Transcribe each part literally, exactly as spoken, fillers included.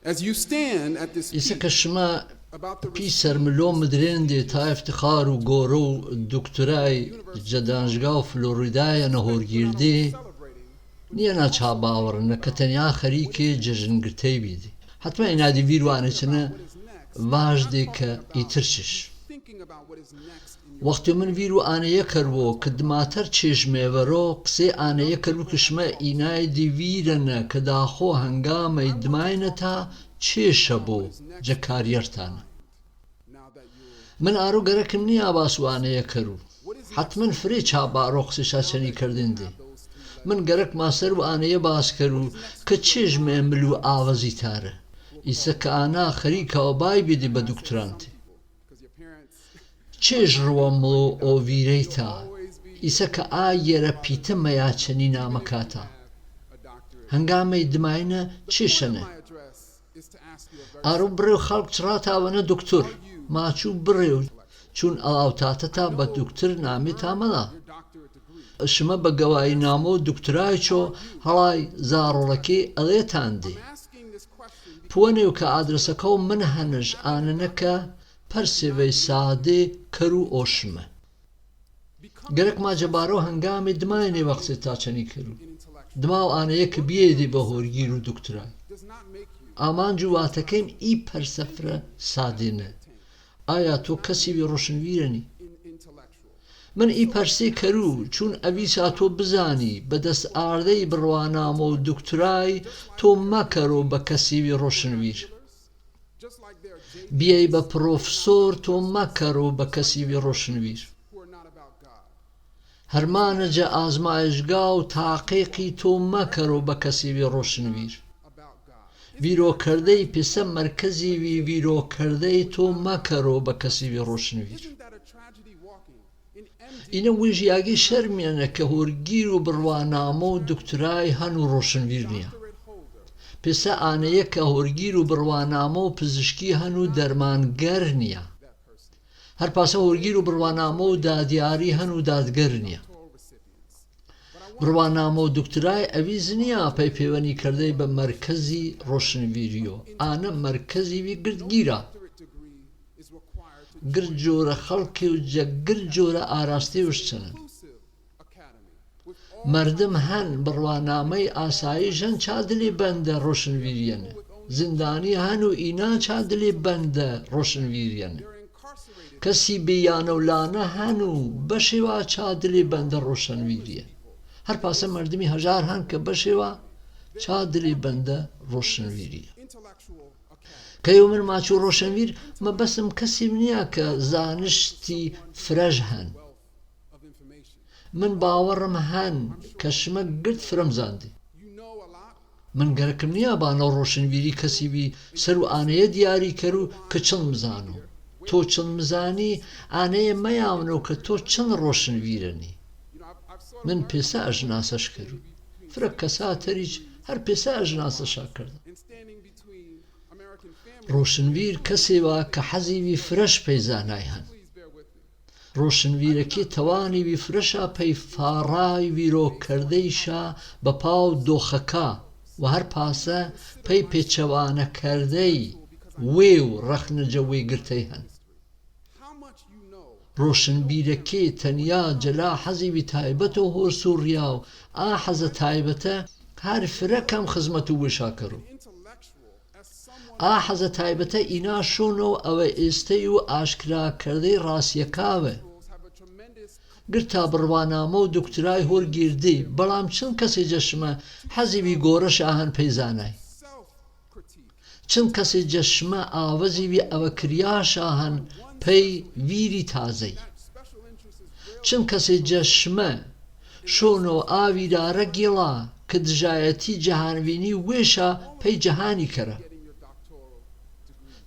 As you stand at this peak, ئیسە کە شمە about the پی سەرملۆ مدرێندێ تا افتخار و گۆرە و دکترای جە دانشگاه فلۆریدایەنە هۆرگیردێ، نیەنا چا باوەڕنە کە تەنیا خەریکێ جەژنگرتەی بیدی. حەتما ئینادی ویر وانێ چنە واژدێ کە ئیتر چش. وەختێ من ویر وە ئانەیە کەروو کە دماتەر چێژمێ وەرۆ، قسەی ئانەیە کەروو کە شمە ئینای دی ویرەنە کە داخۆ هەنگامەی دماینە تا چێشە بۆ جە کاریەرتانە. من ئارۆ گەرەکم نیە باس وانەیە کەروو. حەتمەن فرێ چا بارۆ قسەی شا چەنی کەردن دێ. من گەرەکما سەر وە ئانەیە باس کەروو کە چێژمێ مل و ئاوەزی تارە. ئیسە کە ئانا خەریکا وە بای بیدی بە دکترانتی. چێژ ڕوەمڵۆ ئۆ ویرەیتا، ئیسە کە ئا یەرە پیتە مەیا چەنی نامەکاتا. هەنگامەی دماینە چێشەنە. ئارو بڕێ و خەڵک چڕاتا وەنە دکتر، ماچوو بڕێ و چوون ئەڵاوتاتەتا بە دکتر نامێ تا مەڵا. شمە بە گەوایی نامۆ دکترای چۆ هەڵای زاڕۆڵەکێ ئەڵێتان دێ. پوەنێو کە ئادرەسەکەو من هەنش ئانەنەکە پەرسێ وەی سادێ کەروو ئۆ شمە. گەرەکما جەبارەو هەنگامێ دماینێ وە قسەی تا چەنی کەروو. دماو ئانەیە کە بیەیدی بە هۆرگیر و دکترای. ئامانج و واتەکەیم ئی پەرسە فرە سادێنە. ئایا تۆ کەسێ وی ڕۆشنویرەنی؟ من ئی پەرسەی کەروو، چوون ئەویسا تۆ بزانی، بە دەس ئاردەی بڕوانامە و دکترای، تۆ مەکەرۆ بە کەسێ وی ڕۆشنویر. بیەی بە پرۆفسۆر، تۆ مەکەرۆ بە کەسێ وی ڕۆشنویر. هەرمانە جە ئازمایشگا و تاقیقی، تۆ مەکەرۆ بە کەسێ وی ڕۆشنویر. ویرۆکەردەی پێسە مەرکەزی وی ویرۆکەردەی، تۆ مەکەرۆ بە کەسێ وی ڕۆشنویر. ئینە ویژیاگی شەرمیەنە کە هۆرگیر و بڕوانامە و دکترای هەن و ڕۆشنویر نیە. پێسە ئانەیە کە هۆرگیر و بڕوانامە و پزشکی هەن و دەرمانگەر نیە. هەرپاسە هۆرگیر و بڕوانامە و دادیاری هەن و دادگەر نیە. بڕوانامە و دکترای ئەویز نیە پەی پەیوەنی کەردەی بە مەرکەزی ڕۆشنویریۆ. ئانە مەرکەزی وی گردگیرە. گرد جۆرە خەڵکێ و جە گرد جۆرە ئاراستەی وشچەنن. مەردم هەن بڕوانامەی ئاسایش هەن چا دلی بەندە ڕۆشنویریەنە. زیندانی هەن و ئینا چا دلی بەندە ڕۆشنویریەنە. کەسی بیانەولانە هەن و بەشێوا چا دلی بەندە ڕۆشنویریە. هەرپاسە مەردمی هەژار هەن کە بەشێوا چا دلی بەندە ڕۆشنویریە. کەیۆ من ماچوو ڕۆشنویر مەبەسم کەسیم نیە کە زانشتی فرەش هەن. من باوەڕم هەن کە شمە گرد فرەم زاندی. من گەرەکم نیە بانەو ڕۆشنویری کەسی وی سەر و ئانەیە دیاری کەروو کە چڵم زانۆ. تۆ چڵم زانی ئانەیە مەیاونەو کە تۆ چڵم ڕۆشنویرەنی. من پێسە ئەژناسەش کەروو. فرە کەسا تەریچ هەر پێسە ئەژناسەشا کەردن. ڕۆشنویر کەسێوا کە حەزی وی فرەش پەی زانای هەن. ڕۆشنویرەکێ تەوانی وی فرەشا پەی فاڕای ویرۆکەردەیشا بە پاو دۆخەکا و هەرپاسە پەی پێچەوانەکەردەی وێ و ڕەخنە جە وێگرتەی هەن. ڕۆشنبیرەکێ تەنیا جەلا حەزی وی تایبەتەو هۆر سوڕیا و ئا حەزە تایبەتە هەر فرە کەم خزمەت و وشا کەرو. ئا حەزە تایبەتە ئینا شۆنەو ئەوە ئێستەی و ئاشکراکەردەی ڕاسیەکاوە. گرتا بڕوانامە و دوکترای هۆر گیردی، بەڵام چەن کەسێ جە شمە حەزی وی گۆرەشا هەن پەی زانای؟ چەن کەسێ جە شمە ئاوەزی وی ئەوە کریاشا هەن پەی ویری تازەی؟ چەن کەسێ جە شمە شۆنەو ئا ویرارە گێڵا کە دژایەتی جەهانوینی وێشا پەی جەهانی کەرە؟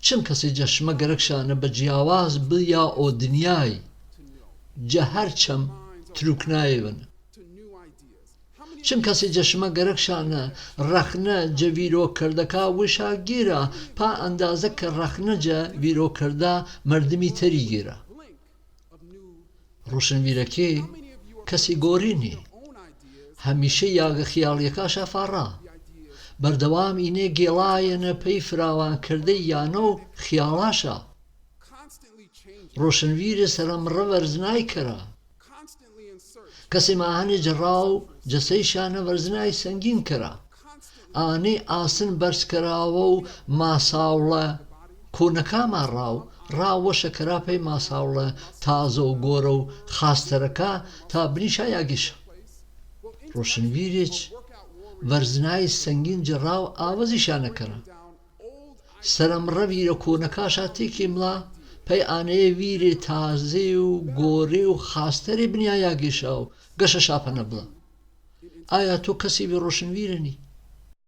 چەن کەسێ جە شمە گەرەکشانە بە جیاواز بیا ئۆ دنیای جە هەر چەم تروکنایێ ونە؟ چەن کەسێ جە شمە گەرەکشانە ڕەخنە جە ویرۆکەردەکا وشا گیرا پا ئەندازە کە ڕەخنە جە ویرۆکەردا مەردمی تەری گیرا؟ ڕۆشنویرەکێ کەسی گۆرینی هەمیشە یاگە خیاڵیەکاشا فاڕا. بەردەوام ئینێ گێڵایەنە پەی فراوانکردەی یانە و خیاڵاشا. ڕۆشنڤیرێ سەرەمڕە ڤەرزنای کەرا. کەسێ ماهەنێ جەڕاو جەسەیشانە ڤەرزنای سەنگین کەرا. ئانەی ئاسن بەرز کەراوە و ماساوڵە کۆنەکا ماڕاو، ڕا وەشە کەرا پەی ماساوڵە تازە و گۆرە و خاستەرەکا تا بنیشا یاگیشا. ڕۆشنڤیرێچ ڤەرزنای سەنگین جەڕاو ئاوەزیشانە کەرا. سەرەمڕە ڤیرە کۆنەکاشا تێکێ مڵا، پەی ئانەیە ڤیرێ تازەێ و گۆرێ و خاستەرێ بنیا یاگیشا و گەشەشا پەنە بڵا. ئایا تۆ کەسێ بێ ڕۆشنڤیرەنی؟